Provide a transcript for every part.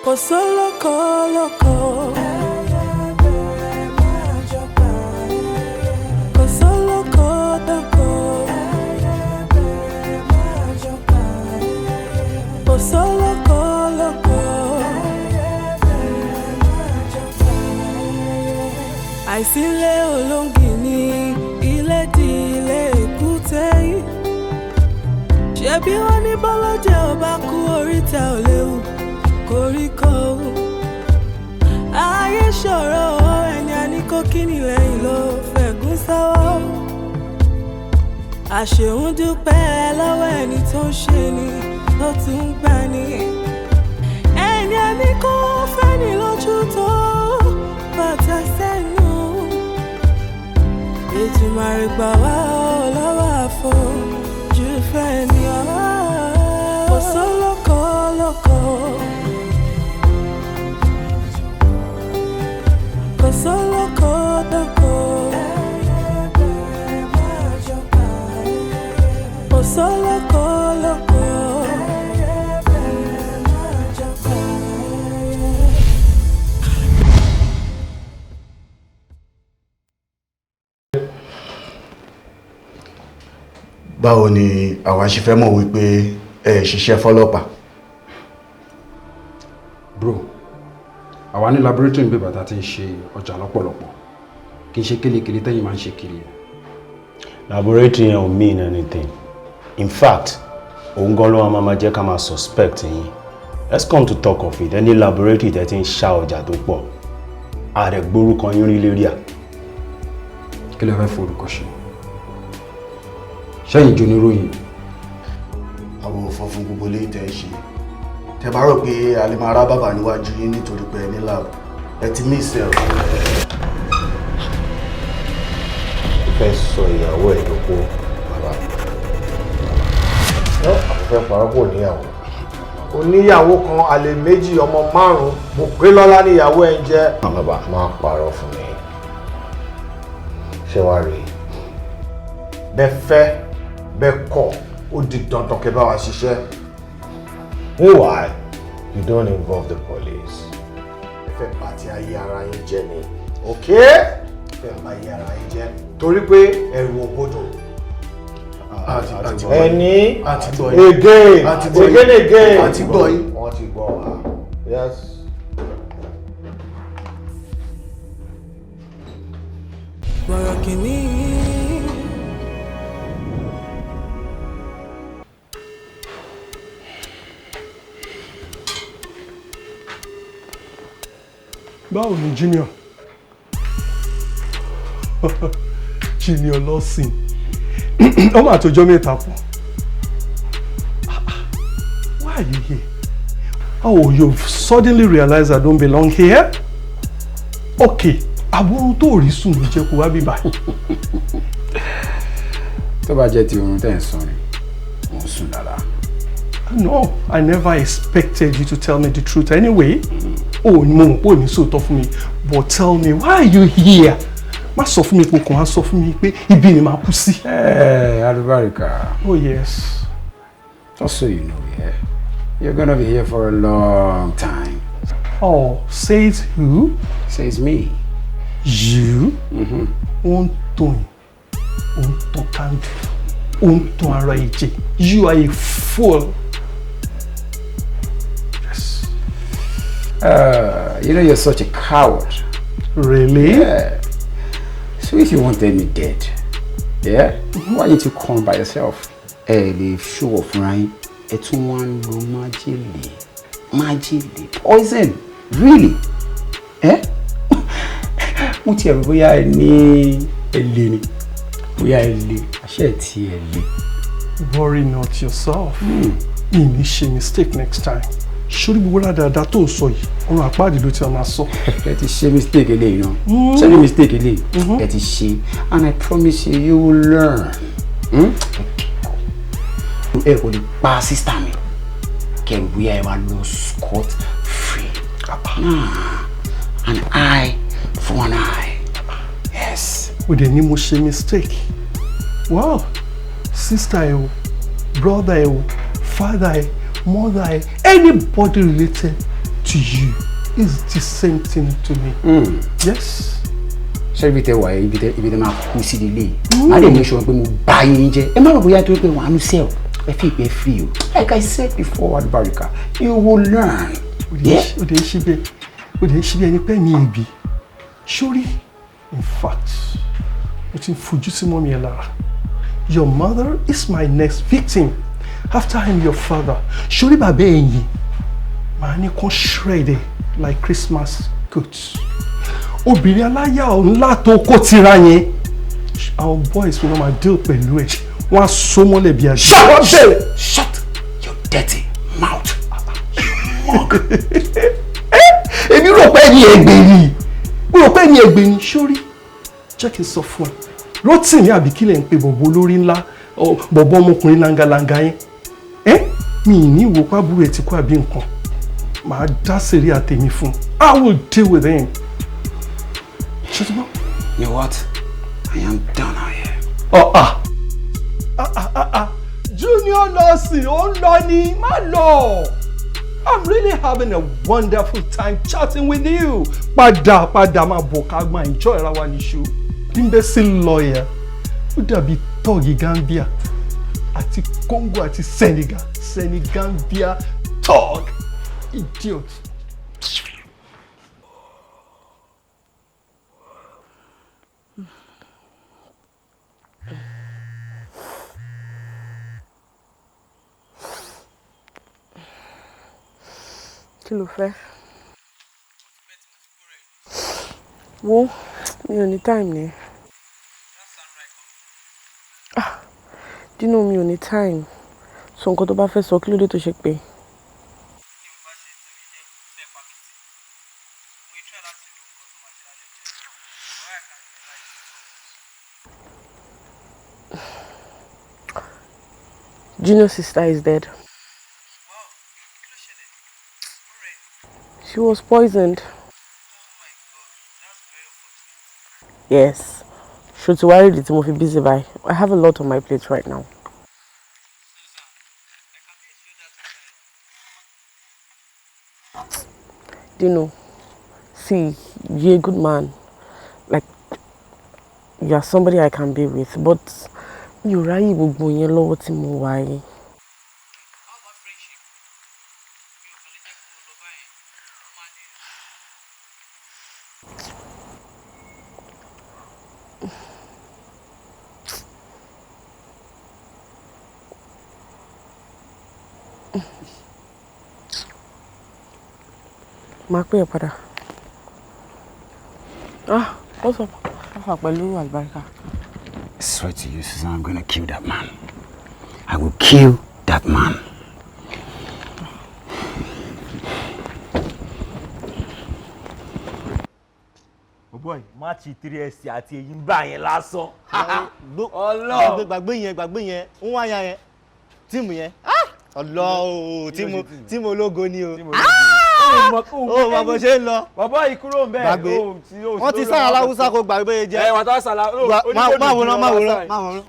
Kò sólókò lóko. Kò sólókò lóko. Kò sólókò lóko. Àìsílẹ̀ olóńgì ní ilé di ilé èkúté yìí. Ṣebí wọ́n ní bọ́lọ́jẹ́ ò bá kú oríta ò léwu koríko. Ayé ṣòro, ẹni a ní kó kíni lẹ́yìn ló fẹ̀gún sọ́wọ́. Àṣehùn dúpẹ́ lọ́wọ́ ẹni tó ń ṣe ni tó tún ń gbà ní. Ẹni a ní kó fẹ́ni lójú tó bàtà sẹ́nu. Èdùmàrè gbà wá o lọ́wọ́ àfojú fẹ́ ni ọ́. Kò sólókò lóko. Kò sólókò lóko. Kò sólókò lóko. Báwo ni àwa ṣe fẹ́ mọ̀ wípé ẹ ṣiṣẹ́ fọlọ́pàá? Bro, àwa ní laboratory ń bí bàtà tí ń ṣe ọjà lọ́pọ̀lọpọ̀, kì í ṣe kélekèlé tẹ́yìn máa ń ṣe kiri yẹn. Laboratory yẹn ò mean anything. In fact, òun gan ló máa jẹ́ ká máa suspect yín. Let's come to talk of it, any laboratory tẹ́ ti ń ṣá ọjà tó pọ̀, ààrẹ gbórúkọ yín rí lérí à. Kí lè fẹ́ forúkọ ṣe? Ṣẹ́yìn jó níròyìn? Àwọn ò fọ́ fún gbogbo ilé tẹ́ ẹ ṣe. Tẹ́ bá rò pé a lè máa rá bàbà níwájú yín nítorí pé ẹ ní lab, ẹ ti miss ẹ o. Ó fẹ́ sọ ìyàwó ẹ̀ lóko bàbá. Àwọn fẹ́ parọ́ kò níyàwó. Oníyàwó kan, àlè méjì, ọmọ márùn-ún, mo pé lọ́lá níyàwó ẹ̀ ń jẹ́. Bàbá, má parọ́ fún mi. Ṣé wàá rí i? Bẹ́ẹ̀ fẹ́ bẹ́ẹ̀ kọ̀, ó di dandan kẹ́ bá wa ṣiṣẹ́. Meanwhile, you don't involve the police. Ẹ fẹ́ bà ti ayé ara yín jẹ́ ni. Okay? Ẹ fẹ́ bà ayé ara yín jẹ́ torí pé ẹ̀rù ò bodò. Ẹni again again again. Àti gbọ́ yín. Wọ́n ti gbọ́ wa. Yes. Bọ̀rọ̀ kìíní. Báwo ni Junior? Junior Lawson, ọmọ àtọjọ́ mẹ́ta pọ̀. Why are you here? Oh, you've suddenly realized I don't belong here? Okay, àwọn ohun tó rí sùn ló jẹ́ kó wá bí báyìí. Tó bá jẹ́ ti oorun tẹ́ ń sùn ni, mò ń sùn dáadáa. No, I never expected you to tell me the truth anyway. Oh, mo mọ̀ pé ò ní sòótọ́ fún mi, but tell me, why are you here? Má sọ fún mi pé kàn á sọ fún mi pé ibi ni màá kú sí. Hey, Alubarika. Oh yes. Just so you know, yeah, you're gonna be here for a long time. Oh, says who? Says me. You? Mm-hmm. Ó ń tàn yín, ó ń tàn kándù, ó ń tàn ara ìjẹ. You are a fool. Yes. You know you're such a coward. Really? Yeah. So if you wanted me dead, yeah, why didn't you come by yourself? Ẹ lè ṣòwò fúnra yín, ẹ tún wá ń lo májèlé, májèlé, poison, really? Ẹ? Mo ti ẹ̀rù bóyá ẹ ní ẹ lè ni, bóyá ẹ lè, àṣẹ tí ẹ lè. Worry not yourself. Mi ní ṣe mistake next time. Sórí gbogbo dáadáa tó ń sọ yìí, ọ̀run àpáàdé ló ti máa sọ. Ẹ ti ṣe mistake eléyìí náà. Ṣé ní mistake eléyìí? Ẹ ti ṣe, and I promise you, you will learn. Ẹ kò lè pa sísá mi kẹrù bóyá ẹ wá lọ scot free. An eye for an eye. Yes. O dẹ̀ ní mo ṣe mistake. Wow, sister ẹ o, brother ẹ o, father ẹ, mother ẹ, anybody related to you is the same thing to me. Yes. Ṣé ibi tẹ wà yìí, ibi tẹ máa kú sí ilé yìí, má lè make sure pé mo bá yín jẹ. Ẹ má rò bóyá torí pé wàá nú sẹ́ẹ̀ ẹ fi ìpè free o. Like I said before, Alubarika, you will learn. O de ṣe bẹ́ẹ̀, o de ṣe bẹ́ẹ̀ ni pé mi ègbè sórí. In fact, o ti ń fojú sí mọ́mi ẹ lára. Your mother is my next victim. After him, your father. Sórí bàbá ẹ̀yìn, màá ní kàn shred ẹ like Christmas goat. Obìnrin aláyà ńlá tó kó tira yẹn, àwọn boys wọn máa deal pẹ̀lú ẹ̀, wọ́n á so mọ́lẹ̀ bí ajá. Shut your dirty mouth. You mug. Èmi rò pé ẹni ẹgbẹ́ ni, mo rò pé ẹni ẹgbẹ́ ni. Sórí, jẹ́ kí n sọ fún ẹ, Rótìmí àbí kílẹ̀ ń pe bọ̀bọ̀ olórí ńlá, bọ̀bọ̀ ọmọkùnrin langalanga yẹn, ẹ́ mi ì ní ìwò pàbúrò ẹ̀ ti kó àbí nǹkan, màá dá sèré àtẹ̀mí fún un. I will deal with him. You know what? I am done out here. Oh, ah. Ah, ah, ah, ah. Junior nurse, ó ń lọ ni, má lọ. I'm really having a wonderful time chatting with you. Padà padà máa bọ̀ ká máa enjoy ara wa níṣó. Imbecile lawyer, ó dàbí tọ́ọ̀gì Gambia àti Congo àti Senegal. Senegambia thug. Idiot. Kí ló fẹ́? Wo, mi ò ní time ni. Ah, Dino, mi ò ní time. Sọ nǹkan tó bá fẹ́ sọ, kí ló dé tó ṣe pé? Junior's sister is dead. She was poisoned. Yes. Ṣó ti wá rí ìdí tí mo fi busy báyìí? I have a lot on my plate right now. Dino, see, you're a good man. Like, you are somebody I can be with, but mi ò ráyè gbogbo yẹn lọ́wọ́ tí mo wà yìí. Màá pè ẹ́ padà. Ah, what's up? Alpha pẹ̀lú Àlùbáríkà. I swear to you, Susan, I'm gonna kill that man. I will kill that man. Boy, match 3SC àti èyí ń bá yẹn lásán. Ọlọ́ọ̀ gbàgbé yẹn, gbàgbé yẹn, ń wá yẹn, tíìmù yẹn. Ọlọ́ọ̀ tíìmù ológo ni o. Ó mọ bó ṣe ń lọ. Bàbá yìí kúrò ń bẹ̀. Gbàgbé. Wọ́n ti sára aláwùsá kó gbàgbé jẹ́. Ẹ wà tó sàlá. Má wòran, má wòran, má wòran.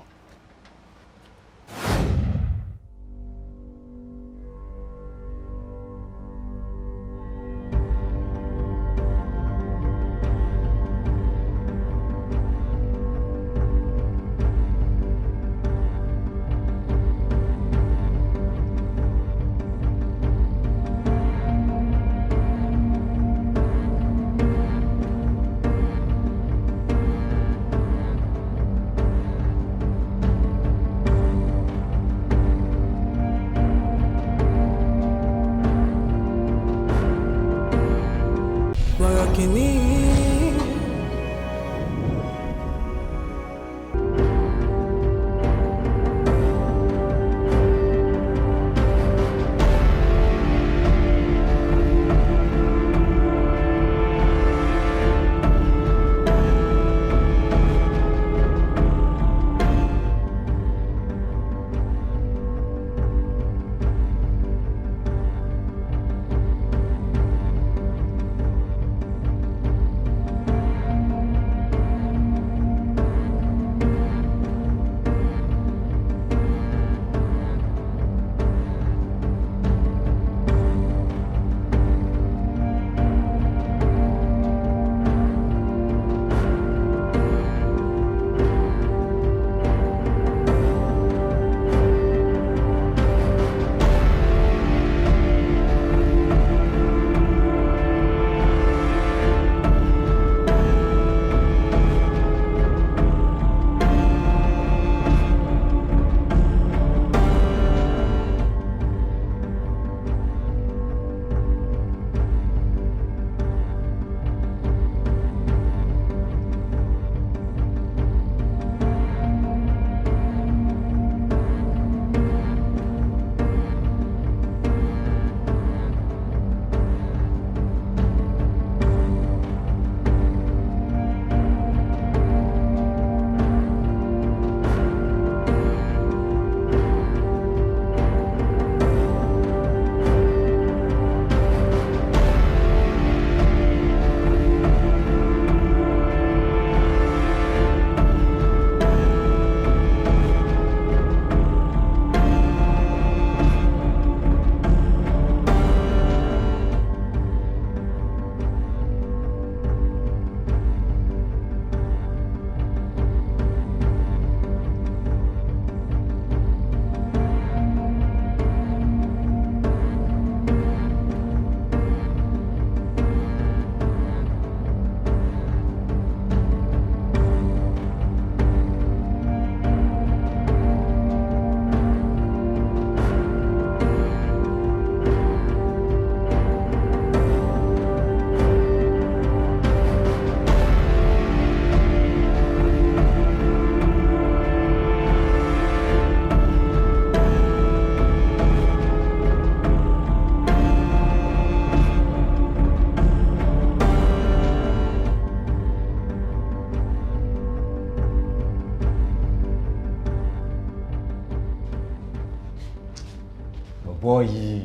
Bọ̀bọ̀ yìí,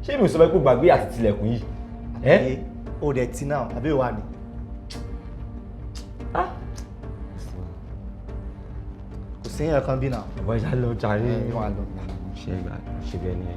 ṣé mi ò sọ fẹ́ kó gbàgbé àti tilẹ̀kùn yìí? Ẹ́ o dẹ̀ ti náà, àbí wà ní? Kò sí èèyàn kan bí náà. Bọ̀bọ̀ ìyá lọ jàre. Wà lọ. Ṣé ìgbà ṣe bẹ́ẹ̀ ni ẹ?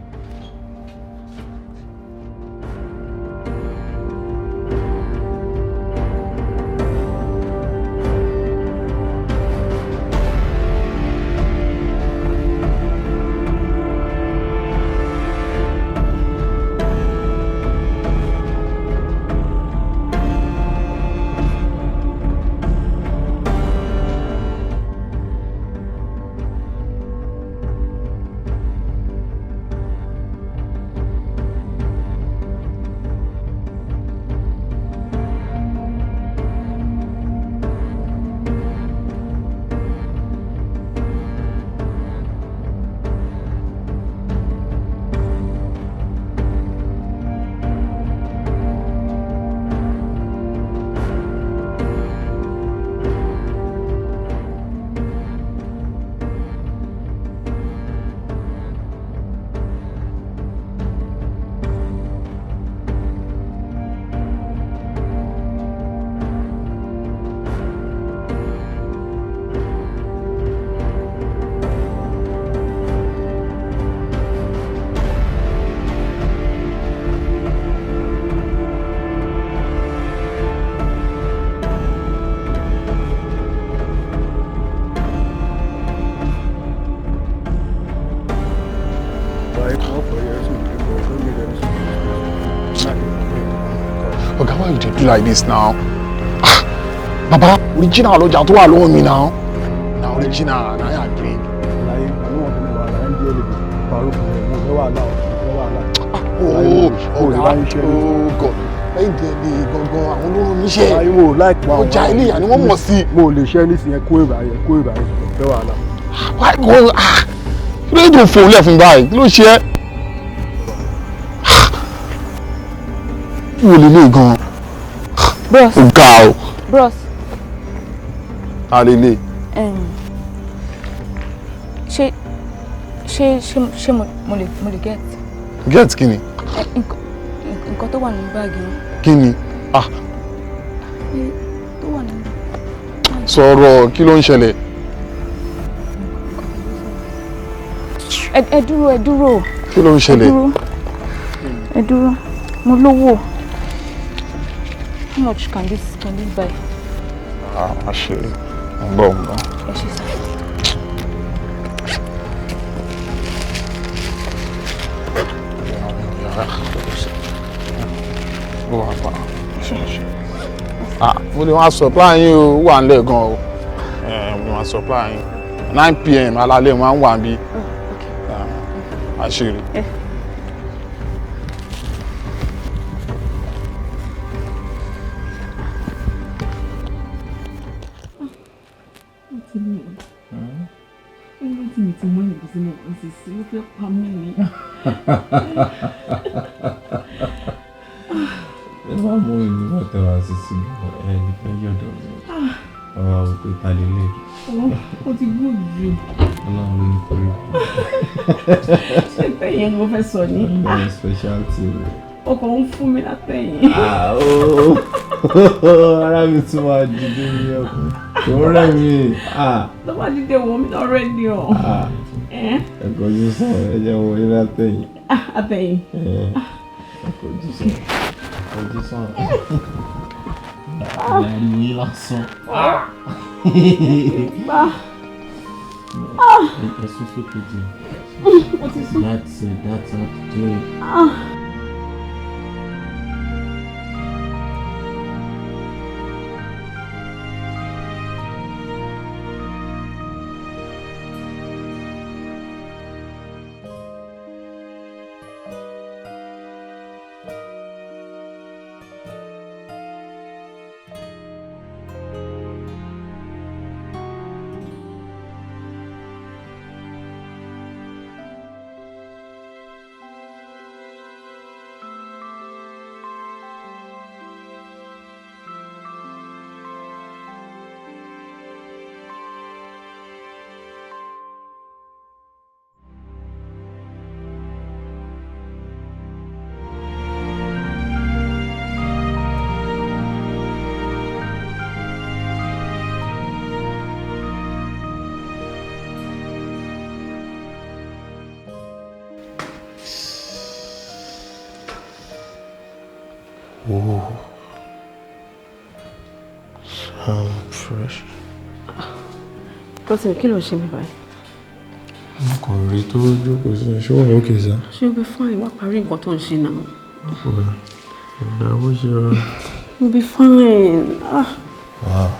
Oga, why you dey do like this now? Ah, Baba, original ọjà tó wà lọ́wọ́ mi now. Na original, na I drink. Oh, Oga, oh God. Lẹ́yìn tí ẹni gangan àwọn olóró mi ṣe. Ọjà ilé ìyá ni wọ́n mọ̀ sí. Mo lè ṣe ní ìsìn kó ìbà yẹn kó ìbà yẹn fẹ́ wàhálà. Why go ah? Kí ló dé tó fòun lẹ̀ fún báyìí? Kí ló ṣe é? Wo lè lè gan. Bros. Ó ga o. Bros. Ta lè lè? Ṣé ṣé ṣé ṣé mo lè get. Get kí ni? Nǹkan tó wà nínú báàgì yẹn. Kí ni? Ah. Tó wà nínú. Sọ̀rọ̀ kí ló ń ṣẹlẹ̀? Ẹ dúró, ẹ dúró. Kí ló ń ṣẹlẹ̀? Ẹ dúró. Mo lówó. How much can this buy? Ah, má ṣe ń bọ̀ ń bọ̀. Ẹ ṣe sá. Ah, mo lè wá supply yín o, wà nílẹ̀ gan o. Mo lè wá supply yín. 9 p.m. alalẹ́ máa ń wà níbí. Àṣírí. Nígbà tí mi ti mú ìbí sí mo kàn sí sí, ó fẹ́ pa mí ni. Ẹ má mú ìlú náà tẹ̀wá sí sí ẹ ní fẹ́ yọ̀dọ̀ mi. Ọ̀rọ̀ àwọn òpè ta lè lè. Ó ti gùn jù. Ọlọ́run ló ní kórè. Ṣé tẹ̀yìn ni mo fẹ́ sọ ni? Ọlọ́run specialty rẹ̀. Ọkọ̀ ń fún mi látẹ̀yìn. Ara mi tún máa dìde ní ọkùnrin. Kò ń rẹ̀ mí. Tó bá dìde wọ̀ mí náà rẹ̀ ni ọ̀. Ẹ̀kọ́ ojú sọ, ẹ jẹ́ wọ ilé látẹ̀yìn. Àtẹ̀yìn. Ẹ̀kọ́ ojú sọ, ẹ̀kọ́ ojú sọ. Ìyá yín lásán. Ẹ sún sókè díẹ̀. That's it, that's how to do it. I'm fresh. Rotimi, kí ló ń ṣe mí báyìí? Mo kàn rí tó jókòó sí ṣé wọ́n okay sá? Ṣé o be fine? Wá parí nǹkan tó ń ṣe náà. Ọ̀gá bó ṣe rọra. You'll be fine. Ah. Wow.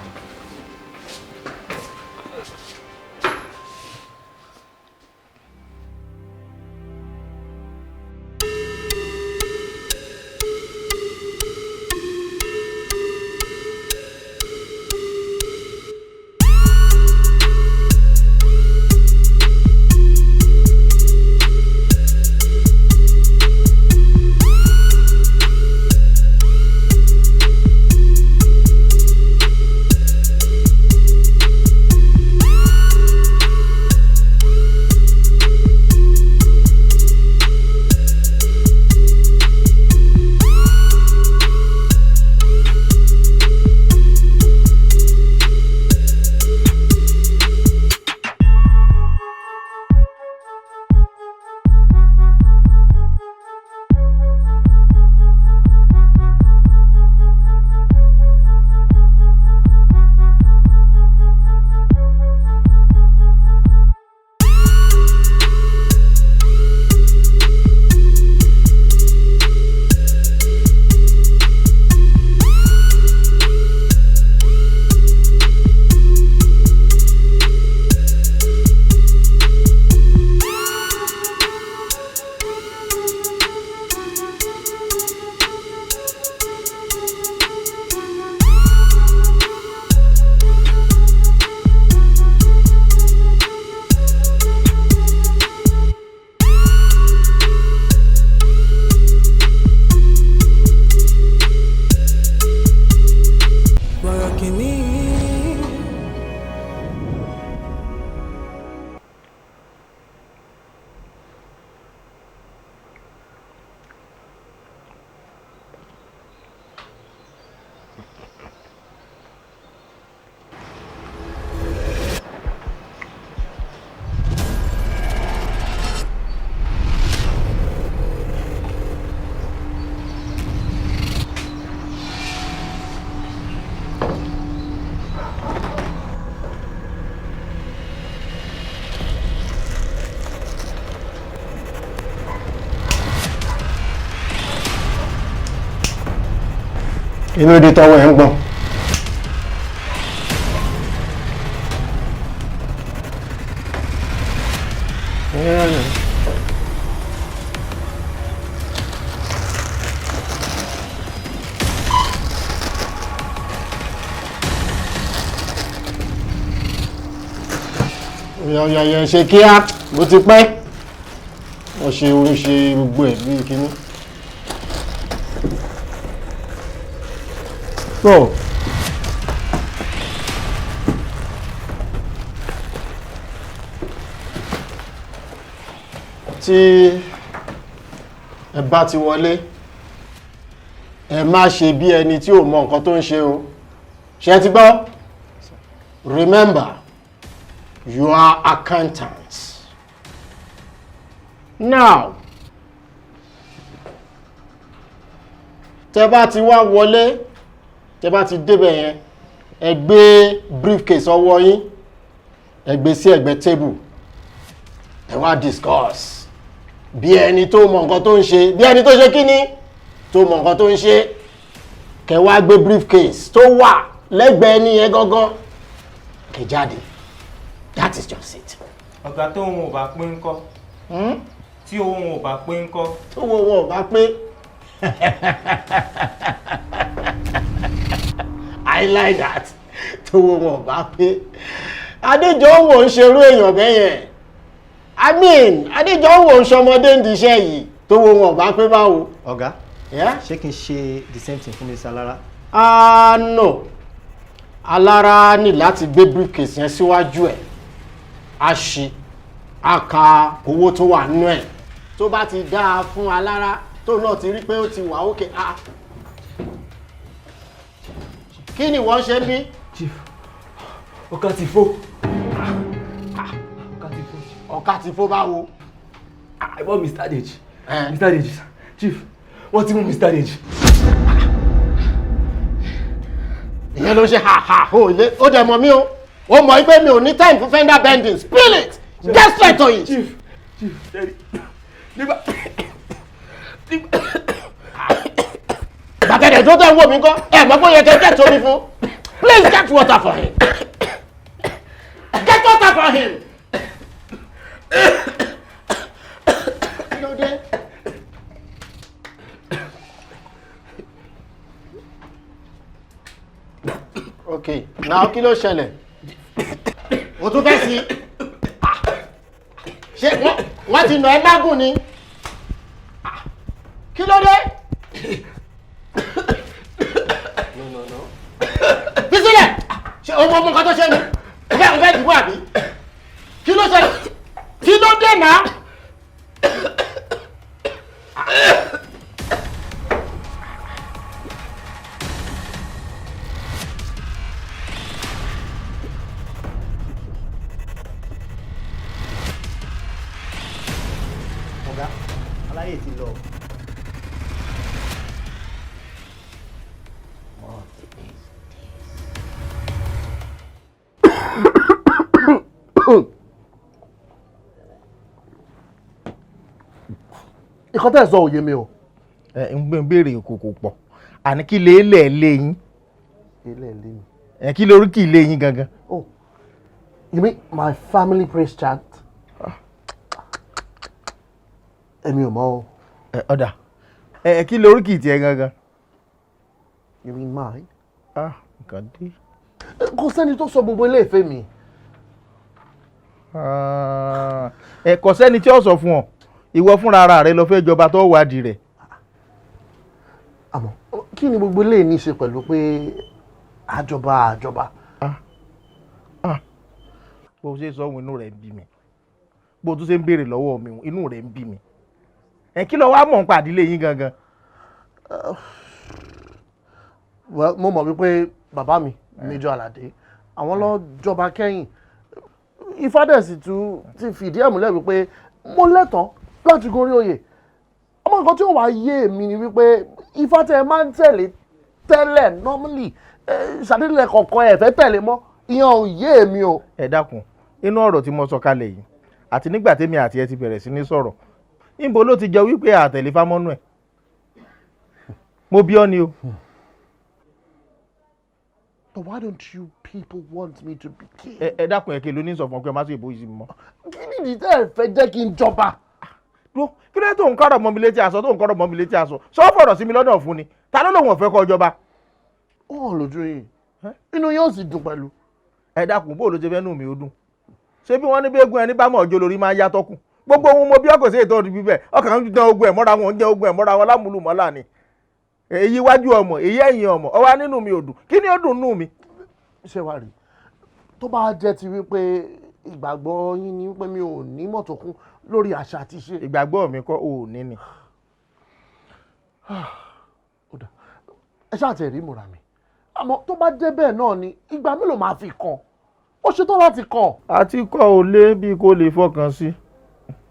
Kí ló dé tọ́wọ́ ẹ̀ ń gbọ̀n? Yọ̀yọ̀yọ̀ ṣe kíá bó ti pẹ́ wọ́n ṣe orí ṣe gbogbo ẹ̀ bíi kíní. So, tí ẹ bá ti wọlé, ẹ má ṣe bí ẹni tí ò mọ nǹkan tó ń ṣe o. Ṣé ti gbọ́? Remember, you are accountants. Now, tẹ bá ti wá wọlé, tẹ bá ti débẹ̀ yẹn, ẹ gbé briefcase ọwọ́ yín, ẹ gbé sí ẹ̀gbẹ́ table, ẹ wá discuss bí ẹni tó mọ nǹkan tó ń ṣe, bí ẹni tó ṣe kíni tó mọ nǹkan tó ń ṣe. Kẹ wá gbé briefcase tó wà lẹ́gbẹ̀ẹ́ ní yẹn gangan, kẹ jáde. That is just it. Ọ̀gá, tó òun ò bá pín ńkọ́? Tí owó wọn ò bá pín ńkọ́? Owó wọn ò bá pín. I like that. Tówó wọn ò bá pé. Adéjọ́wò ń ṣerú èèyàn bẹ́ẹ̀ yẹn. I mean, Adéjọ́wò ń ṣọmọdé ń diṣẹ́ yìí. Tówó wọn ò bá pé báwo? Ọ̀gá, ṣé kí n ṣe the same thing fún Mr. Alára? Ah, no. Alára ní láti gbé briefcase yẹn síwájú ẹ̀. A ṣí, a ka owó tó wà nínú ẹ̀. Tó bá ti dáa fún Alára, tó náà ti rí pé ó ti wà ókè. Ah, kí ni wọ́n ṣe ń bí? Chief, ọ̀ká ti fó. Ọ̀ká ti fó báwo? I bought Mr. Deji. Mr. Deji, chief, wọ́n ti mú Mr. Deji. Ìyẹn ló ṣe ha ha ho ilé. Ó dẹ̀ mọ̀ mí o. Ó mọ̀ pé mi ò ní time fún fender bending. Spill it! Get straight to it! Chief, Chief, Jerry, nígbà. Bàtẹ̀dẹ̀ tó tẹ̀ ń wò mí kọ́, ẹ mọ̀ pé ó yẹ kẹ́ get omi fún. Please get water for him. Get water for him. Kí ló dé? Okay, now kí ló ṣẹlẹ̀? O tún fẹ́ sí? Ṣé wọ́n ti nà ẹ́ mágùn ni? Kí ló dé? No, no, no. Fi sílẹ̀! Ṣé o mọ ọmọ nǹkan tó ṣe ni? O fẹ́ dìbò àbí? Kí ló ṣẹlẹ̀? Kí ló dé náà? Ọ̀gá, aláyè ti lọ. Ìkan tẹ́ ẹ̀ sọ òye mi o. Ẹ ń gbé béèrè kòkò pọ̀, àní kí lè lé yín. Ilé ilé mi. Ẹ kí lórí kì í lé yín gangan. Oh, you mean my family praise chant? Èmi ò mọ̀ o. Ẹ ọ̀dà, ẹ kí lórí kì í tiẹ̀ gangan. You mean mine? Ah, nǹkan dé. Kò sẹ́ni tó sọ gbogbo ilé ìfẹ́ mi. Ẹ kò sẹ́ni tí ó sọ fún ọ, ìwọ fúnra ara rẹ lọ fẹ́ jọba tó wádìí rẹ̀. Àmọ́ kí ni gbogbo ilé ní í ṣe pẹ̀lú pé àjọba àjọba? Bó o ṣe sọ òun inú rẹ̀ ń bí mi, bó o tún ṣe ń béèrè lọ́wọ́ mi inú rẹ̀ ń bí mi. Ẹ kí ló wá mọ̀ nípa ìdílé yín gangan? Well, mo mọ̀ wípé bàbá mi, Major Alade, àwọn ló jọba kẹ́yìn. Ifá dẹ̀ sì tún ti fìdí ẹ̀ múlẹ̀ wípé mo lẹ́tọ̀ọ́ láti gorí oyè. Ọmọ nǹkan tí ó wàá yé mi ni wípé Ifá tẹ́ ẹ máa ń tẹ̀lé tẹ́lẹ̀ normally ṣàdédé kọ̀ọ̀kan ẹ fẹ́ tẹ̀lé mọ́, ìyẹn ò yé mi o. Ẹ dákun, inú ọ̀rọ̀ tí mo sọ kalẹ̀ yìí àti nígbà tèmi àti ẹ ti bẹ̀rẹ̀ sí ní sọ̀rọ̀, níbo ló ti jọ wípé àtẹ̀lé fámọ́nú ẹ̀? Mo bí ọ ni o. But why don't you people want me to be king? Ẹ dákun, ẹ kí ló ní sọ fún ọ pé má sọ ìbò yìí mọ́. Kí nìdí tẹ́ ẹ fẹ́ jẹ́ kí n jọba? Dúró, kí ló dé tó ń kọ́rọ̀ mọ́ mi létí aṣọ, tó ń kọ́rọ̀ mọ́ mi létí aṣọ? Sọ fọ̀rọ̀ sí mi lọ́dọ̀ fún ni. Ta ló lòun ò fẹ́ kó jọba? Ó hàn lójú yín, inú yóò sì dùn pẹ̀lú. Ẹ dákun, bó ló ṣe fẹ́ nù mí ó dùn? Ṣé bí wọ́n ní bí eégún ẹni bá mọ̀ ọjọ́ lórí máa ń yá tọ́kùn? Gbogbo ohun mo bí ọkọ̀ sí ètò ọdún bíbẹ̀, ọkàn ń dán ogun ẹ̀ mọ́ra wọn, ń jẹ́ ogun ẹ̀ mọ́ra wọn lámúlùmọ́lá ni. Èyí iwájú ọmọ, èyí ẹ̀yìn ọmọ, ọwá nínú mi ò dùn. Kí ni ó dùn nù mí? Ṣé wàá rí? Tó bá jẹ́ ti wípé ìgbàgbọ́ yín ni wípé mi ò ní mọ̀ tó kún lórí àṣà àti ìṣe. Ìgbàgbọ́ mi kọ́ ò ní ni. Ẹ ṣáà tẹ̀ rí ìmúra mi. Àmọ́ tó bá jẹ́ bẹ́ẹ̀ náà ni ìgbà mélòó máa fi kàn? Ó ṣetán láti kàn. Àti kọ́ ò lé bí kò lè fọkàn sí.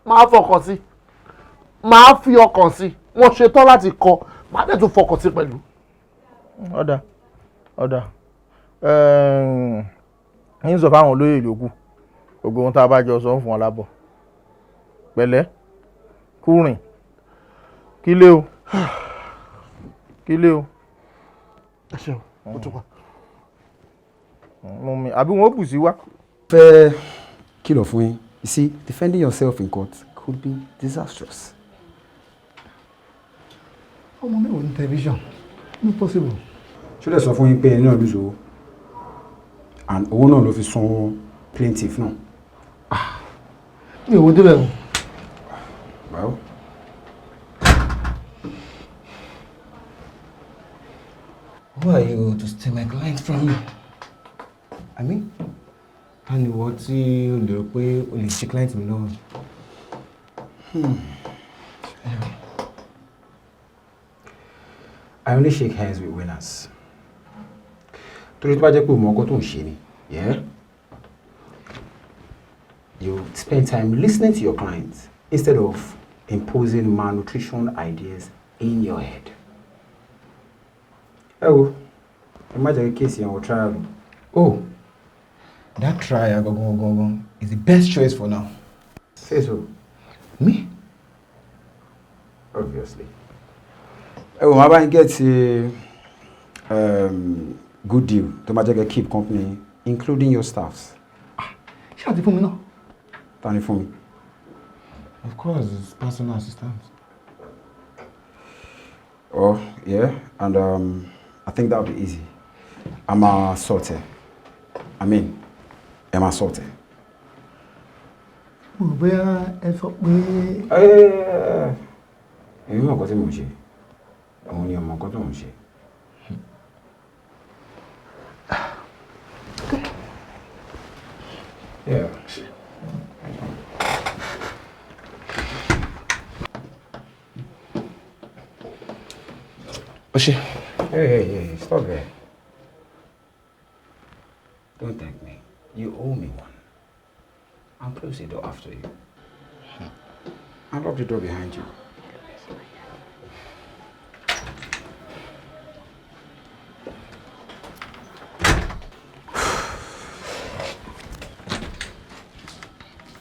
Máa fọkàn sí. Máa fi ọkàn sí. Wọ́n ṣetán láti kọ́. Màá dẹ̀ tún fọkàn sí pẹ̀lú. Ọ̀dà, ọ̀dà, ń sọ fáwọn olóyè yòókù gbogbo ohun tá a bá jọ sọ ń fún ọ lábọ̀. Pẹ̀lẹ́, kúrìn, kílé o, kílé o. Ẹ ṣeun, mo tún pa. Mú mi, àbí wọn ó bù sí wá. Fẹ́ kìlọ̀ fún yín. You see, defending yourself in court could be disastrous. Ọmọ mi ò ní tẹlifíṣàn, no possible. Ṣó lè sọ fún yín pé ẹni náà lose owó and owó náà ló fi san plaintiff náà? Mi ò wo débẹ̀ o. Well, Who are you to steal my client from me? I mean, ta ni ìwọ tí o lè rò pé o lè ṣe client mi lọ́wọ́? Anyway, I only shake hands with winners. Torí tó bá jẹ́ pé o mọ ọkọ tó ń ṣe ni, yeah? You spend time listening to your clients instead of imposing malnutrition ideas in your head. Ẹ wo, Ẹ má jẹ́ kí case yẹn wọ trial o. Oh, that trial gangan gangan is the best choice for now. Say so. Me? Obviously. Ẹ wò, máa bá yín get good deal tó máa jẹ́ kẹ́ keep company, including your staffs. Ṣé àti fún mi náà? Ta ni fún mi? Of course, it's personal assistant. Oh, yeah, and I think that'll be easy. I'm a sort. I mean, I'm a sort. Mo rò bóyá ẹ sọ pé. Èmi mọ̀ nǹkan tí mò ń ṣe. Òun ni ọmọ nǹkan tó ń ṣe. Yeah. Ó ṣe. Hey, hey, hey, stop there. Don't thank me. You owe me one. I'll close the door after you. I'll lock the door behind you.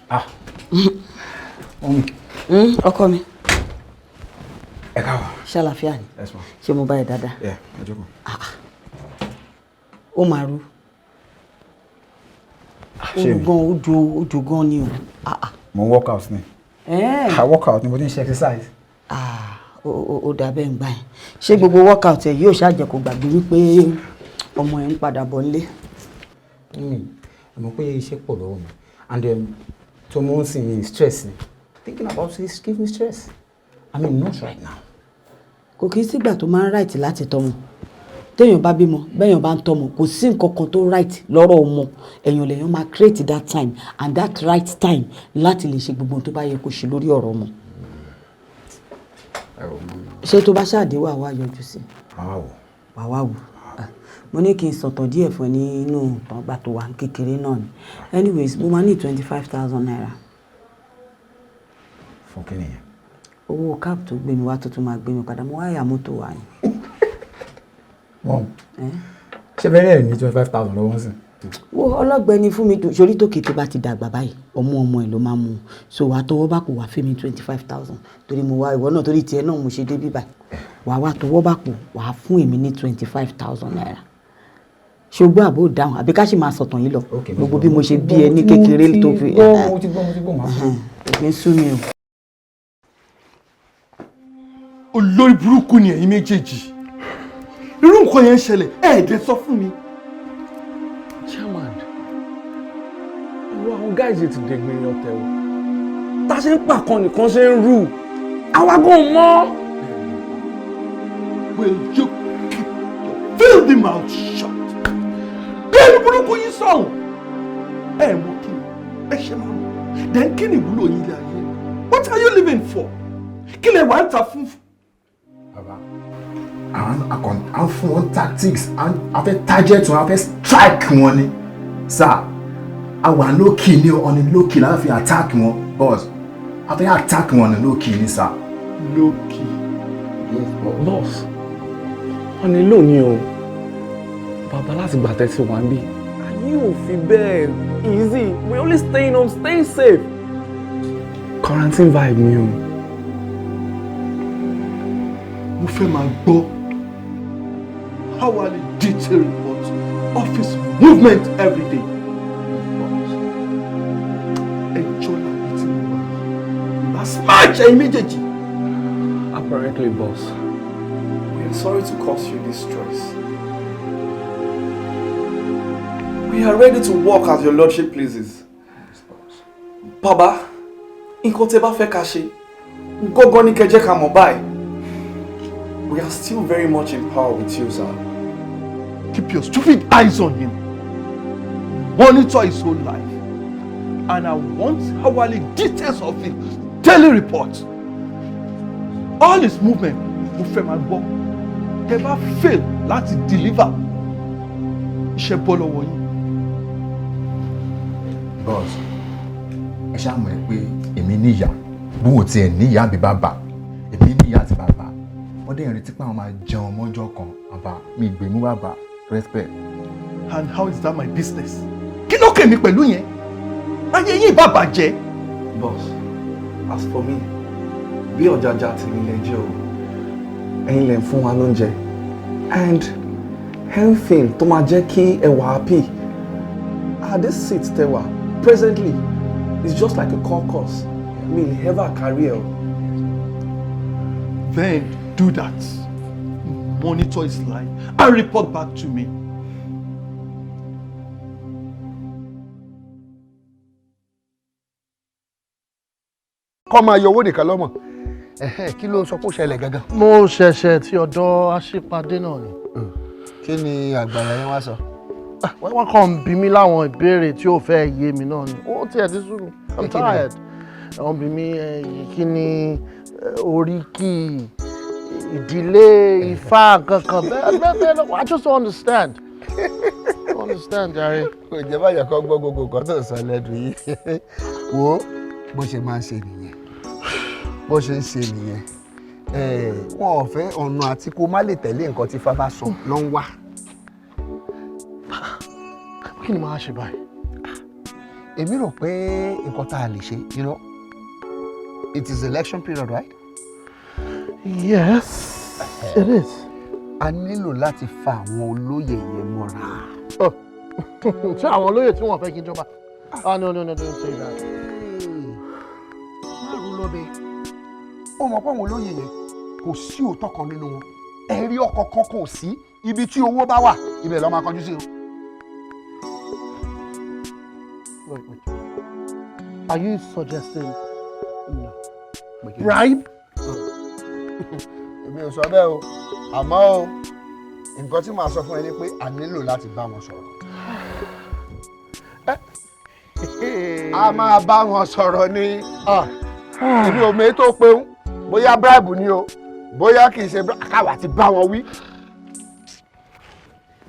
Ah. Mummy. Ọkọ mi. Ẹ káàbọ̀. Ṣàlàfíà ni? Yes, ma'am. Ṣé mo bá ẹ dáadáa? Yeah, ẹ jókòó. Ó máa rú. Ó Ṣé mi? gan, ó jo gan ni o. Mo ń work out ni. I work out ni, mo ti ń ṣe exercise. Ó dà bẹ́ẹ̀ ń gbà yẹn. Ṣé gbogbo workout ẹ̀ yóò ṣàjẹ́ kó gbàgbé wípé ọmọ ẹ̀ ń padà bọ̀ nílé? Mummy, ẹ mọ̀ pé iṣẹ́ pọ̀ lọ́wọ́ mi and tó mọ̀ ń sìn yín, stress ni. Thinking about this give me stress. I mean, not right now. Kò kí í sígbà tó máa ń right láti tọ́mọ. Téèyàn bá bímọ, bẹ́ẹ̀yàn bá ń tọ́mọ, kò sí nǹkan kan tó right lọ́rọ̀ ọmọ. Èèyàn lèèyàn máa create that time and that right time láti lè ṣe gbogbo ohun tó bá yẹ kó ṣe lórí ọ̀rọ̀ ọmọ. Ẹ wò, mummy. Ṣé tó bá ṣáàdé, wà wá yọjú sí? Màá wò. Wà wá wò. Mo ní kí n sọ̀tọ̀ díẹ̀ fún ẹ nínú ìtàn ìgbà tó wà ní kékeré náà ni. Anyways, mo máa ní ₦25,000. Fún kí nìyẹn? Owó cab tó gbé mi wá tó tún máa gbé mi padà. Mo wá yà mọ́tò wa ni. Mom, ṣé bẹ́ẹ̀ ní 25,000 lọ́wọ́ sí? Wo, ọlọ́gbẹ́ni fún mi sórí tó kété bá ti dàgbà báyìí, ọmú ọmọ ẹ̀ ló máa mú un. So wàá tọwọ́ bá kò wá fún mi 25,000, torí mo wá ìwọ náà, torí tiẹ̀ náà mo ṣe dé bíbáyìí. Wàá wá tọwọ́ bá kò wàá fún èmi ní ₦25,000. Ṣùgbọ́n àbò dáhùn, àbí ká sì máa sọ̀tàn yìí lọ, gbogbo bí mo ṣe bí ẹ ní kékeré tó fi. Mo ti gbọ́, mo ti gbọ́, màá fún. Òfin sú mi o. Olórí burúkú ni ẹ̀yin méjèèjì. Irú nǹkan yẹn ń ṣẹlẹ̀, ẹ̀ẹ́dẹ̀ sọ fún mi. Chairman, ọ̀rọ̀ àwọn guys yìí ti dẹ̀gbìnrin ọ̀tẹ̀ o. Tá a ṣe ń pàkan nìkan ṣe ń rú àwa gan mọ́. Will you keep your filthy mouth shut? Bẹ́ẹ̀ni, burúkú yín sọ̀hún. Ẹ mọ kí ni ẹ ṣe máa mú. Then kí ni ìwúlò yín ilé ayé? What are you living for? Kí lè wà ń ta fún? Bàbá, à ń fún wọn tactics, à fẹ́ target wọn, à fẹ́ strike wọn ni. Sir, a wà low key ní, on the low key láti fi attack wọn, boss. A fẹ́ attack wọn ní low key ni, sir. Low key. Yes, boss. Wọ́n ní lónìí o. Bàbá, láti gbà tẹ́tí wá ń bí, ayé ò fi bẹ́ẹ̀ easy. We only staying home, staying safe. Quarantine vibe ni o. Mo fẹ́ máa gbọ́ hourly detail report of his movement every day. Ẹjọ́ làbí tí mo wà yìí. Bá smash ẹ̀yin méjèèjì. Apparently, boss, we are sorry to cause you this stress. We are ready to work as your lordship pleases. Baba, nǹkan tẹ́ bá fẹ́ ká ṣe, gọ́gọ́ ní kẹ́ jẹ́ ká mọ̀ báyìí. We are still very much in power with you, sir. Keep your stupid eyes on him. Monitor his whole life. And I want hourly details of him. Daily report. All his movement, mo fẹ́ máa gbọ́. Tẹ́ bá fail láti deliver, iṣẹ́ bọ́ lọ́wọ́ yín. Boss, ẹ ṣáà mọ̀ ẹ́ pé èmi níyà, bí wò tiẹ̀ níyà àbí bàbá, èmi níyà àti bàbá. Wọ́n dẹ̀ ń retí pé àwọn máa jẹun mọ́jọ́ kan. Bàbá mi ìgbé mú bàbá, Respect. And how is that my business? Kí ló kàn mí pẹ̀lú yẹn? Ayé yìí bá bàjẹ́. Boss, as for me, bí ọ̀jájá tèmi lẹ jẹ́ o, ẹ̀yin lẹ ń fún wa lóúnjẹ and anything tó máa jẹ́ kí ẹ wà happy. At this seat tẹ wà presently is just like a caucus. Mi lè ever carry ẹ o. Then do that. Monitor his life and report back to me. Kọ́ máa yọ owó nìkan lọ́mọ. Ẹ̀hẹ́n, kí ló sọ pé ó ṣẹlẹ̀ gangan? Mo ṣẹ̀ṣẹ̀ ti ọ̀dọ̀ aṣípadé náà ni. Kí ni àgbàyà yẹn wá sọ? Wọ́n kàn ń bi mí láwọn ìbéèrè tí ó fẹ́ yé mi náà ni. Ó tiẹ̀ ti sú mi. I'm Kí ni? tired. Wọ́n bi mí kí ni oríkì ìdílé Ifá kankan bẹ́ẹ̀ bẹ́ẹ̀ bẹ́ẹ̀ lọ. I just don't understand. I don't understand, jàre. Kò jẹ́ báyọ̀ kọ́ gbọ́ gbogbo nǹkan tó ń sọ lẹ́nu yìí. Wo bó ṣe máa ń ṣe nìyẹn. Bó ṣe ń ṣe nìyẹn. Wọn ò fẹ́ ọ̀nà àti kó má lè tẹ̀lé nǹkan tí Ifá bá sọ ló ń wá. Kí ni màá ṣe báyìí? Èmi rò pé nǹkan tá a lè ṣe, it is election period, right? Yes, it is. A nílò láti fa àwọn olóyè yẹn mọ́ra. Ṣé àwọn olóyè tí wọ́n fẹ́ kí n jọba? Ah, no, no, no, don't say that. Má ro lọ́bẹ̀. Ó mọ̀ pé àwọn olóyè yẹn kò sí òótọ́ kan nínú wọn. Ẹ̀rí ọkọ̀ kan kò sí. Ibi tí owó bá wà, ibẹ̀ ló máa kọjú sí o. Wait, wait. Are you suggesting no? Bribe? Èmi ò sọ bẹ́ẹ̀ o, àmọ́ o, nǹkan tí màá sọ fún ẹ ni pé a nílò láti bá wọn sọ̀rọ̀. A máa bá wọn sọ̀rọ̀ ni. Èmi ò mọ ètò pé ń bóyá bribe ni o, bóyá kì í ṣe bribe, káwa ti bá wọn wí.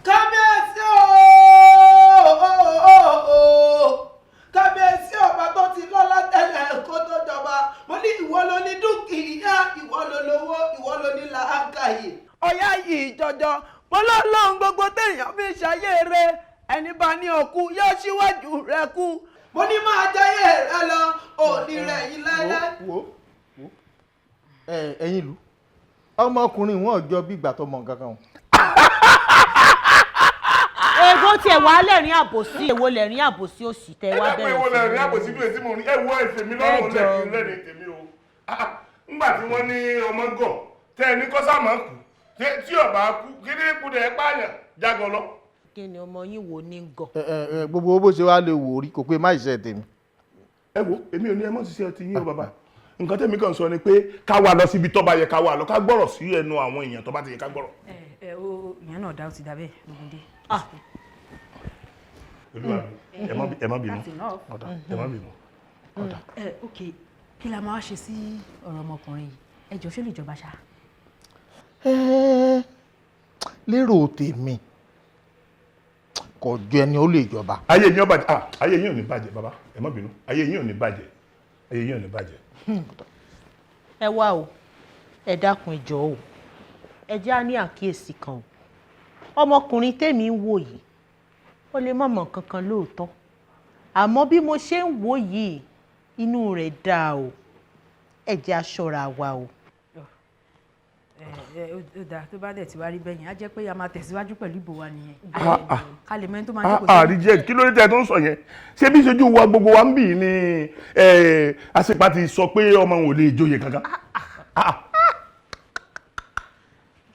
Kábíyèsí o, kábíyèsí, ọba tó ti lọ́lá tẹ́lẹ̀ kó tó jọba, mo ní ìwọ ló ní dúkìá, ìwọ ló lówó, ìwọ ló ní làákàyè. Ọ̀yá yìí jọjọ mo lọ́lọ́run gbogbo téèyàn fi ń ṣayé rẹ, ẹni bá ní òkú yóò síwájú rẹ kú. Mo ní máa jayé rẹ lọ, òní rẹ yìí láéláé. Wo wo, ẹ̀yin ìlú, ọmọkùnrin wọn ò jọ bí ìgbà tó mọ nǹkan kan o. Ègbó tiẹ̀ wá lẹ́rìn àbòsí, èwo lẹ́rìn àbòsí òsì tẹ wá Ẹ dákun, bẹ̀rẹ̀ èwo sí lẹ́rìn ní- àbòsí bí etí mo rí? Ẹ wo ẹsẹ̀ mi lọ́rùn Ẹ jọ̀ọ́. lẹ́rìn lẹ́rìn tèmi o. Ah, ńgbà tí wọ́n ní ọmọ gọ̀ tẹ́ ẹ ní kọ́sàmọ́ kù tí ọba kú kí ní kú dẹ̀ pààyàn jágọ lọ. Kí ni ọmọ yín wo ní gọ̀? Ẹ, ẹ, gbogbo bó ṣe wá lè wò ó rí kò pé má ṣiṣẹ́ tèmi. Ẹ wo, èmi ò ní ẹ mọ̀ ṣiṣẹ́ ti yín o bàbá. Nǹkan tẹ̀mí kàn sọ ni pé ká wà lọ síbi tó bá yẹ ká wà lọ, ká gbọ́rọ̀ sí ẹnu àwọn èèyàn tó bá ti yẹ ká gbọ́rọ̀. Ẹ o, ìyẹn náà dá, ó ti dà bẹ́ẹ̀, Ògúndé. Olúwa mi, ẹ má bínú. That's enough. Ọ̀dà, ẹ má bínú. Ẹ ok, kí la máa ṣe sí ọ̀rọ̀ ọmọkùnrin yìí? Ẹ jọ, ṣé lè jọba ṣá? Lérò tèmi, kò jọ ẹni ó lè jọba. Ayé yín ó bàjẹ́. Ah, ayé yín ò ní bàjẹ́ bàbá, ẹ má bínú, ayé yín ò ní bàjẹ́, ayé yín ò ní bàjẹ́. Ẹ wá o, ẹ dákun, ẹ jọ̀ọ́ o, ẹ jẹ́ á ní àkíyèsí kan o. Ọmọkùnrin tèmi ń wò yìí, ó lè má mọ̀ kankan lóòótọ́, àmọ́ bí mo ṣe ń wò yìí, inú rẹ̀ dáa o. Ẹ jẹ́ á ṣọ́ra wa o. Ẹ ẹ, ó dáa, tó bá dẹ̀ ti wá rí bẹ́yẹn, á jẹ́ pé a máa tẹ̀síwájú pẹ̀lú ìbò wa nìyẹn. Ah, ah. Ká lè mẹ́ni tó máa jókòó sí. Àríjẹ, kí ló dé tẹ́ tó ń sọ yẹn? Ṣé bí ìṣojú wa gbogbo wa ń bì ní àṣepa ti sọ pé ọmọ òun ò lè joyè kankan?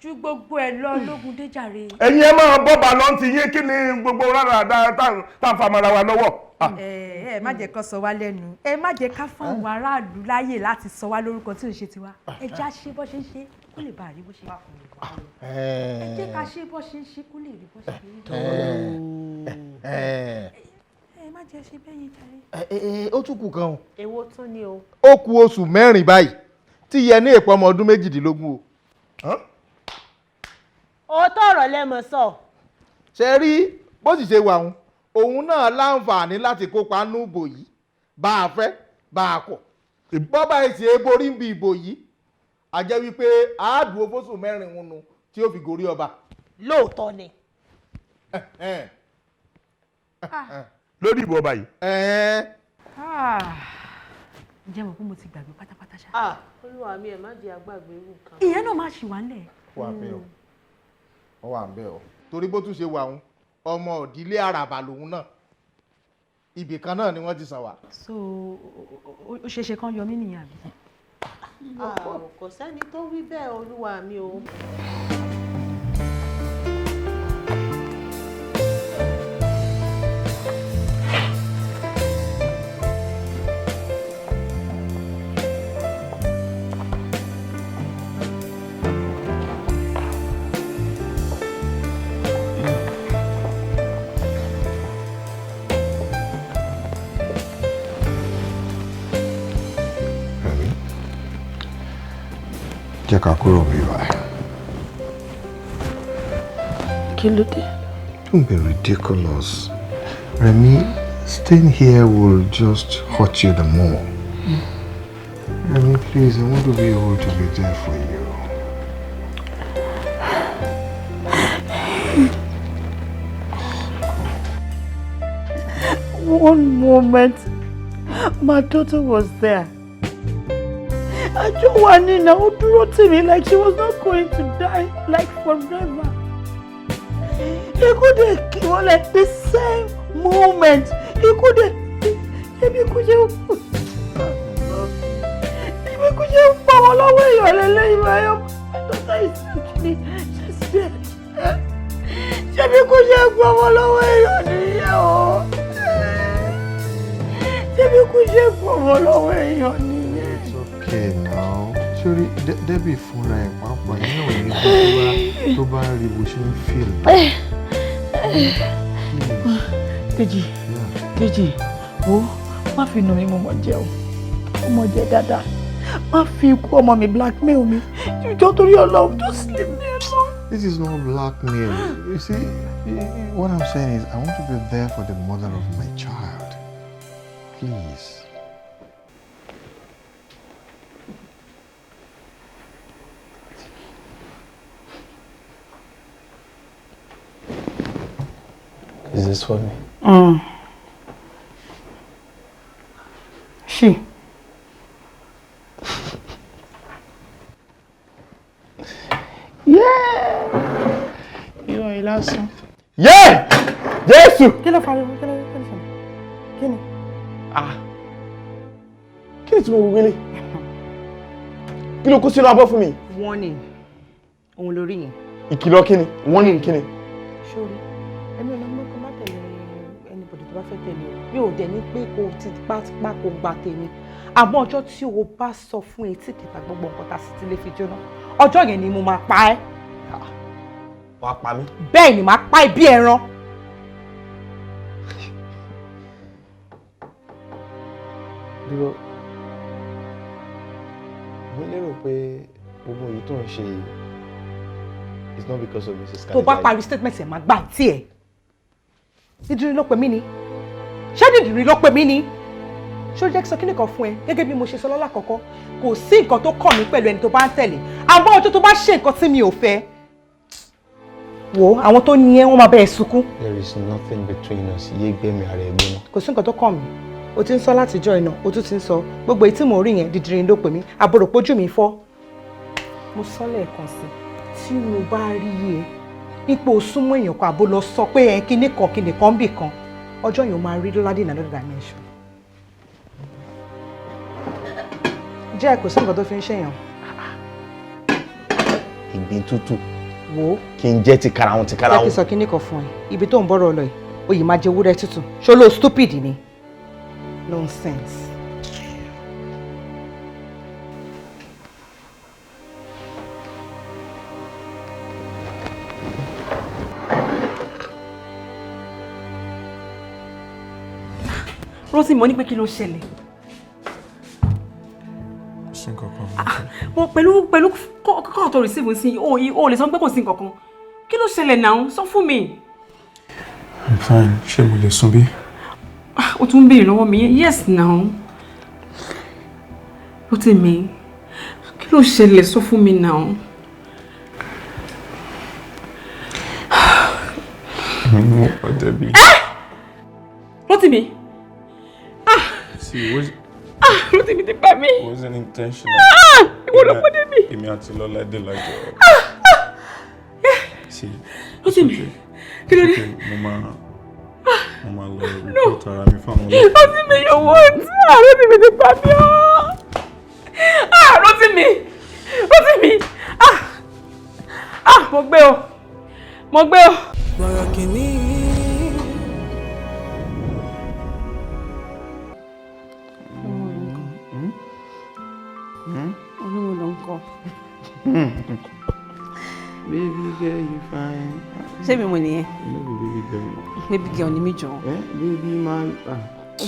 Ju gbogbo ẹ lọ, lógun déjàre. Ẹ̀yin ẹ máa bọ́ba lọ́n ti yé. Kí ni gbogbo rárá tá à ń fa mara wa lọ́wọ́? Ẹ ẹ má jẹ́ kó sọ wá lẹ́nu, ẹ má jẹ́ ká fún àwọn aráàlú láàyè láti sọ wá lórúkọ tí ò ń ṣe tiwa. Ẹ já ṣe bó ṣe ń ṣe kó lè bá a rí bó ṣe ẹ jẹ́ ká ṣe bó ṣe ń ṣe kó lè rí bó ṣe rí. Ẹ má jẹ́ ṣe bẹ́ẹ̀ yẹn jàre. Ó tún kù kan o. Èwo tún ni o? Ó kù oṣù 4 báyìí tí yẹ ní èpò ọmọ ọdún 18 o. Òótọ́ ọ̀rọ̀ lẹ́mọ̀ sọ. Ṣe rí bó sì ṣe wà òun, òun náà láǹfààní láti kópa nú ìbò yìí, bá a fẹ́ bá a kọ̀. Bọ́bá èsì eborí ń bi ìbò yìí, a jẹ́ wípé àádùn fóṣù 4 ń nu tí ó fi gorí ọba. Lóòótọ́ ni. Lórí ìbò ọba yìí. Ǹjẹ́ mo kú mo ti gbàgbé pátápátá ṣá. Olúwa mi, ẹ̀ má jẹ́ àgbàgbé irú nǹkan. Ìyẹn náà máa ṣì wá nílẹ̀. Wà bẹ́ẹ̀ o, ó wà bẹ́ẹ̀ o, torí bó tún ṣe wà òun, ọmọ òdílé àràbà lòun náà, ibì kan náà ni wọ́n ti sàn wá. So ó ṣeé ṣe kán yọ mí nìyẹn àbí? Kò sẹ́ni tó wí bẹ́ẹ̀, olúwa mi o. Jẹ́ ká kúrò bí báyìí. Kí ló dé? Don't be ridiculous. Remy, staying here will just hurt you the more. Remy, please, I want to be able to be there for you. One moment, my daughter was there. Àjọ wà nínú ó dúró tì mí like she was not going to die like forever. Ikú dé kí wọ́n like the same moment. Ikú dé ebi kú ṣe kú. Ebi kú ṣe ń pa wọn lọ́wọ́ èèyàn lélẹ́yìn báyọ̀. My daughter is actually she's dead. Ṣebí kú ṣe ń pa wọn lọ́wọ́ èèyàn nìyẹn o. Ṣebí kú ṣe ń pa wọn lọ́wọ́ èèyàn nìyẹn. Okay now, sorry, Debbie fúnra ẹ̀ pàápàá iná ò ní dùn tó bá rí bó ṣe ń feel. Dèjì, Dèjì, wo má fi nù mí, mo mọ̀ jẹ́ o, mo mọ̀ jẹ́ dáadáa, má fi ikú ọmọ mi blackmail mi, jọ̀ọ́ torí Ọlọ́run, just leave me alone. This is not blackmail. You see, what I'm saying is I want to be there for the mother of my child. Please. Is this for me? She. Yeah! Irọ́ yìí lásán. Yeah! Jésù! Kí ló fariwo? Kí ló ṣẹlẹ̀? Kí ni? Ah! Kí ni tí mo wílé? Kí ló kó sínú abọ́ fún mi? Warning. Òun lórí yẹn. Ìkìlọ̀ kí ni? Warning kí ni? Sórí, èmi ò lọ mú kó má tẹ̀lé anybody tó bá fẹ́ tẹ̀lé o. Mi ò dẹ̀ ní pé kó ti pátápá kó gba tèmi. Àmọ́ ọjọ́ tí o bá sọ fún etí kẹta gbogbo nǹkan tá a sì ti lè fi jóná, ọjọ́ yẹn ni mo máa pa ẹ́. Wàá pa mí. Bẹ́ẹ̀ ni, màá pa ẹ́ bí ẹran. Dúró. Mo lérò pé gbogbo èyí tó ń ṣe yìí is not because of Mrs. Kalejaiye. Tó bá parí statement ẹ̀, máa gbà tí ẹ̀. Dídìrín ló pè mí ni. Ṣé dídìrín ló pè mí ni? Ṣé ó jẹ́ kí sọ kíni kan fún ẹ? Gẹ́gẹ́ bí mo ṣe sọ lọ́la kọ̀ọ̀kan, kò sí nǹkan tó kàn mí pẹ̀lú ẹni tó bá ń tẹ̀lé. Àmọ́ ọjọ́ tó bá ṣe nǹkan tí mi ò fẹ́, wo àwọn tó ní ẹ, wọ́n máa bẹ̀ ẹ́ sunkún. There is nothing between us. Yé gbẹ̀mí ara ẹ gbóná. Kò sí nǹkan tó kàn mí. O ti ń sọ látijọ́ iná, o tún ti ń sọ. Gbogbo èyí tí mò ń rí yẹn, dídìrín ló pè mí. Àbúrò pójú mi fọ́. Mo sọ lẹ́ẹ̀kan sí, tí mo bá rí ẹ ipò súnmọ́ èèyàn kan, àbó lọ sọ pé ẹ kíní kan kíní kan bì kan, ọjọ́ yẹn ó máa rí Lọ́ládé in another dimension. Jẹ́ kò sí nǹkan tó fi ń ṣèyàn. Ìgbín tútù. Wo. Kí n jẹ́ ti karahun ti karahun. Jẹ́ kí n sọ kíní kan fún ẹ, ibi tó ń bọ̀rọ̀ lọ yìí, oyè máa jẹ ewúrẹ́ tútù. Ṣó ló stupid ni? Nonsense. Rósì, mo ní pé kí ló ṣẹlẹ̀? Kò sí nǹkan kan. Mo pẹ̀lú kọ́kọ́ tó receive sí o, o lè sọ pé kò sí nǹkan kan. Kí ló ṣẹlẹ̀ náà? Sọ fún mi. I'm fine. Ṣé mo lè sùn bí? O tún ń béèrè lọ́wọ́ mi. Yes now. Rótìmí, kí ló ṣẹlẹ̀? Sọ fún mi náà. Èmi ni mo pa Debbie. Rótìmí. See, it was, Ah, Rótìmí ti pa mí. it wasn't intentional. Ah, ìwọ ló pa Debbie. Èmi àti Lọ́ládé la jọ. See, Rótìmí, kí ló dé? okay, mo máa lọ report ara mi fáwọn ọlọ́pàá. Rótìmí, you won't. Ah, Rótìmí ti pa mí o. Ah, Rótìmí. Rótìmí. Ah. Ah, mo gbé o. Mo gbé o. Bọ̀rọ̀ kìíní. Olúwo ló ń kọ. Baby girl, you fine. Ṣé mi mo nìyẹn? You no be baby girl. Baby girl ni mí jọ. Eh? Baby man. Ah.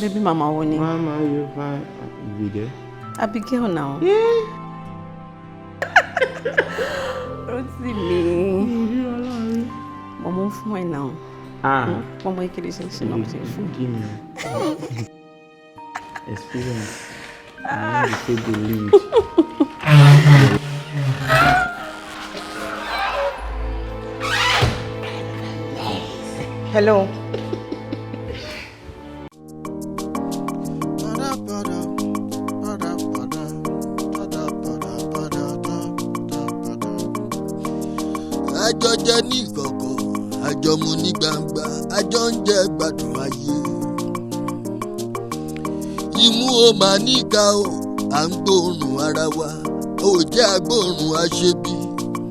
Baby mama wo ni? Mama, you fine. Ah, you be there? I be girl now. Rótìmí. Mo mú fún ẹ náà. Ah. Mo mọ ìkéde ṣe ń ṣe náà ṣe fún. Give me. Experience. I need to take the lead. Hello. Àjọ jẹ ní ìkọ̀kọ̀, àjọ mu ní gbangba, àjọ ń jẹ gbádùn ayé. Imú o máa níka o, à ń gbóòórùn ara wa, ò jẹ́ agbóòórùn aṣebi.